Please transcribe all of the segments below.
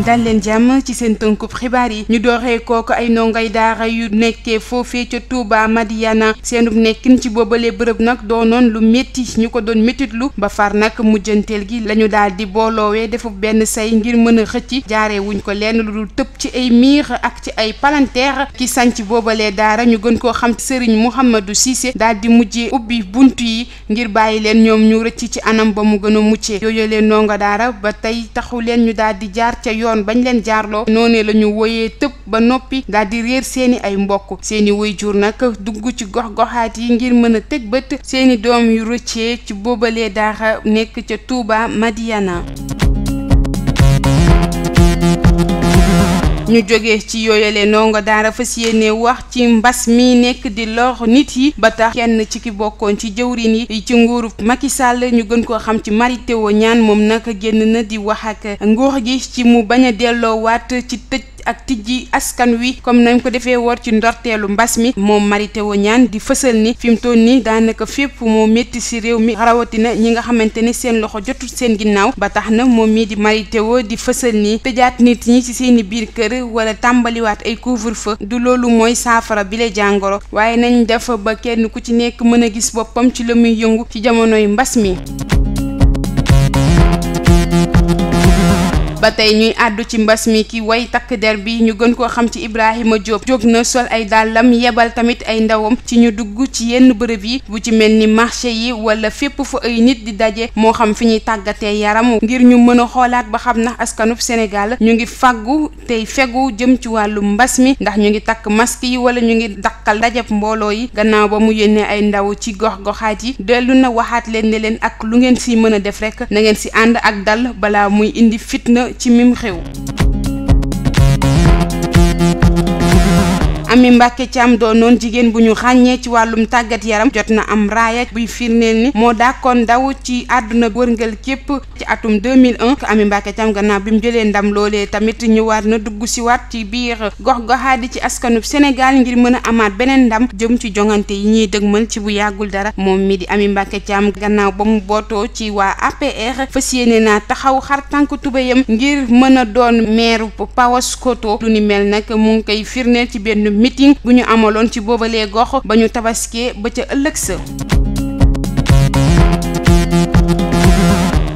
dal leen jàmm ci seen tënkub xibaar yi ñu dooree kooku ay ndongay daara yu nekkee foofee ca Touba Madiana seenub nekkin ci boobale bërëb nag doonoon lu métti ñu ko doon méttitlu ba far nag mujjanteel gi lañu daal di booloowee defu benn say ngir mën a xëcc jaaree wuñ ko lenn lu dul tëb ci ay miir ak ci ay palanteer ki sanc boobalee daara ñu gën koo xam Serigne Mouhamadou Cissé daal di mujjee ubbi bunt yi ngir bàyyi leen ñoom ñu rëcc ci anam ba mu gën a muccee yooyu leen ndongo daara ba tey taxu leen ñu daal di jaar ca yoon bañ leen jaarloo noonee la ñu woyee tëb ba noppi daal di réer seeni ay mbokk seeni waajur nag dugg ci gox-goxaat yi ngir mën a teg bët seeni doom yu rëccee ci boobalee daara nekk ca Touba Madiana. ñu jóge ci yooyale ndongo daara fas yéene wax ci mbas mi nekk di lor nit yi ba tax kenn ci ki bokkoon ci jëwriñ yi ci nguuru Macky Sall ñu gën koo xam ci Mary Teuw Niane moom nag génn na di wax ak nguur gi ci mu bañ a delloowaat ci tëj ak tijji askan wi comme nañ ko defee woon ci ndorteelu mbas mi moom Mary Teuw Niane di fësal ni fi mu toll nii daanaka fépp moo métti si réew mi rawatina ñi nga xamante ne seen loxo jotul seen ginnaaw ba tax na moom mii di Mary Teuw di fësal ni tëjaat nit ñi ci seeni biir kër wala tàmbaliwaat ay couvre-feu du loolu mooy saafara bile jàngoro waaye nañ def ba kenn ku ci nekk mën a gis boppam ci la muy yëngu ci jamonoy mbas mi. ba tey ñuy àddu ci mbas mi ki way takk der bi ñu gën koo xam ci Ibrahima Diop jóg na sol ay dàllam yebal tamit ay ndawam ci ñu dugg ci yenn bërëb yi bu ci mel ni marché yi wala fépp fu ay nit di daje moo xam fi ñuy tàggatee yaram ngir ñu mën a xoolaat ba xam ndax askanub Sénégal ñu ngi faggu tey fegu jëm ci wàllu mbas mi ndax ñu ngi takk masque yi wala ñu ngi dakkal dajab mbooloo yi gannaaw ba mu yónnee ay ndaw ci gox-goxaat yi dellu na waxaat leen ne leen ak lu ngeen si mën a def rek na ngeen si ànd ak dal balaa muy indi fitna ci mim xew. Ami Mbacke Thiam doonoon jigéen bu ñu xàññee ci wàllum tàggat yaram jot na am raaya buy firndeel ni moo dàkkoon ndaw ci àdduna wërngal képp ci atum 2001 Ami Mbacke Thiam gannaaw bi mu jëlee ndam loolee tamit ñëwaat na dugg si waat ci biir gox-goxaadi ci askanub Sénégal ngir mën a amaat beneen ndam jëm ci jongante yi ñuy dëgmal ci bu yàggul dara moom mi di Ami Mbacke Thiam gannaaw ba mu bootoo ci waa APR fas yéene naa taxaw xar tànk tubéyam ngir mën a doon maire Paoskoto lu ni mel nag mu ngi koy firndeel ci benn meeting bu ñu amaloon ci boobalee gox ba ñu tabaskee ba ca ëllëg sa.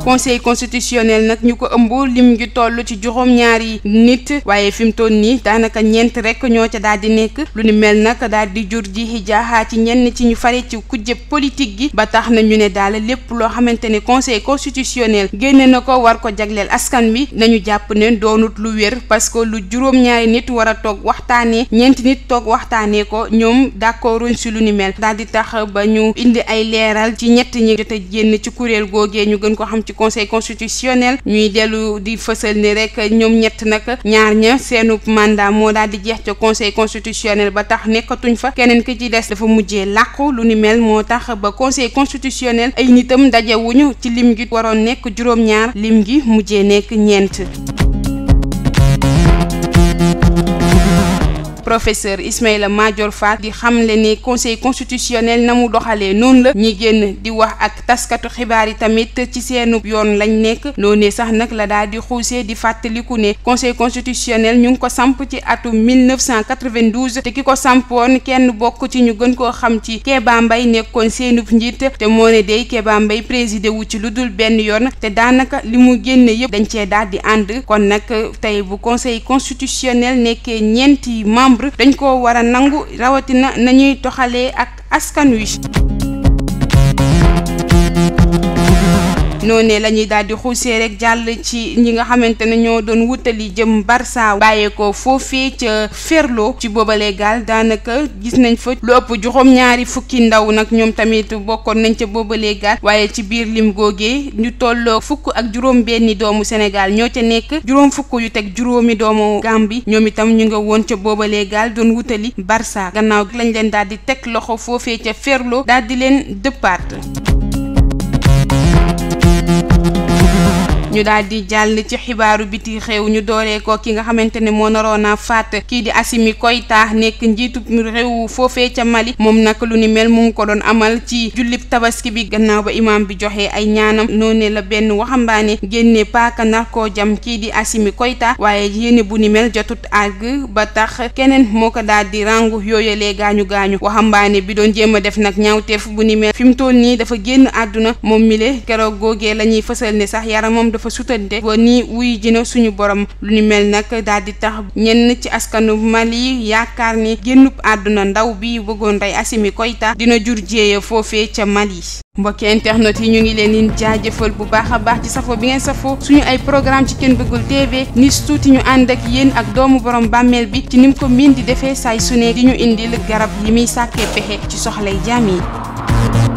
Conseil constitutionnel nag ñu ko ëmb lim ngi toll ci juróom-ñaari nit waaye fi mu toll nii daanaka ñeent rek ñoo ca daal di nekk lu ni mel nag daal di jur ji jaaxaa ci ñenn ci ñu fare ci kujje politique gi ba tax na ñu ne daal lépp loo xamante ne conseil constitutionnel génne na ko war ko jagleel askan wi nañu jàpp ne doonut lu wér parce que lu juróom-ñaari nit war a toog waxtaanee ñeenti nit toog waxtaanee ko ñoom d'accorduñ si lu ni mel daal di tax ba ñu indi ay leeral ci ñett ñi jot a génn ci kuréel googee ñu gën ko xam ci conseil constitutionnel ñuy dellu di fësal ni rek ñoom ñett nag ñaar ña seenu mandat moo daal di jeex ca conseil constitutionnel ba tax nekkatuñ fa keneen ki ci des dafa mujjee làqu lu ni mel moo tax ba conseil constitutionnel ay nitam dajewuñu ci lim gi waroon nekk juróom-ñaar lim gi mujjee nekk ñeent. Professeur Ismaïla Madior Fall di xamle ne conseil constitutionnel na mu doxalee noonu la ñi génn di wax ak taskatu xibaar yi tamit ci seenu yoon lañ nekk noonee sax nag la daal di xuusee di fàttaliku ne conseil constitutionnel ñu ngi ko samp ci atum 1992 te ki ko sampoon kenn bokk ci ñu gën koo xam ci Kéba Mbaye nekkoon seenub njiit te moo ne day Kéba Mbaye présidé wu ci lu dul benn yoon te daanaka li mu génne yëpp dañ cee daal di ànd kon nag tey bu conseil constitutionnel nekkee ñeenti membre dañ ko war a nangu rawatina nañuy doxalee ak askan wi. noonee la ñuy daal di xuusee rek jàll ci ñi nga xamante ne ñoo doon wutali jëm Barça bàyyeekoo foofee ca Ferlo ci boobale gaal daanaka gis nañ fa lu ëpp juróom-ñaari fukki ndaw nag ñoom tamit bokkoon nañ ca boobale gaal waaye ci biir lim googee ñu tolloo fukk ak juróom benni doomu Sénégal ñoo ca nekk juróom fukk yu teg juróomi doomu Gambie ñoom itam ñu nga woon ca boobale gaal doon wutali Barça gannaaw lañ leen daal di teg loxo foofee ca Ferlo daal di leen dëppaat. ñu daal di jàll ci xibaaru biti xew ñu dooree ko ki nga xamante ne moo naroon a faat kii di Assimi Koïta nekk njiitu réew foofee ca Mali moom nag lu ni mel mu ngi ko doon amal ci jullib tabaski bi gannaaw ba imaam bi joxe ay ñaanam noonu la benn waxambaane génne paaka nar koo jam kii di Assimi Koïta waaye yéene bu ni mel jotut àgg ba tax keneen moo ko daal di rangu yooyalee gaañu waxambaane bi doon jéem a def nag ñaawteef bu ni mel fi mu toll nii dafa génn àdduna moom mile keroog googee la ñuy fësal ne sax yaramam dafa sutante ba ni wuy jina suñu borom lu ni mel nag daal di tax ñenn ci askanu Mali yaakaar ni génnub àdduna ndaw bi bëggoon rey Assimi Koïta dina jur jéeya foofee ca Mali. mbokki internet yi ñu ngi leen di jaajëfal bu baax a baax ci safo bi ngeen safo suñu ay programme ci Ken Bëggul TV nis tuuti ñu ànd ak yéen ak doomu borom bàmmeel bi ci nim ko miin di defee saay su ne di ñu indil garab yi muy sàkkee pexe ci soxlay jaam yi.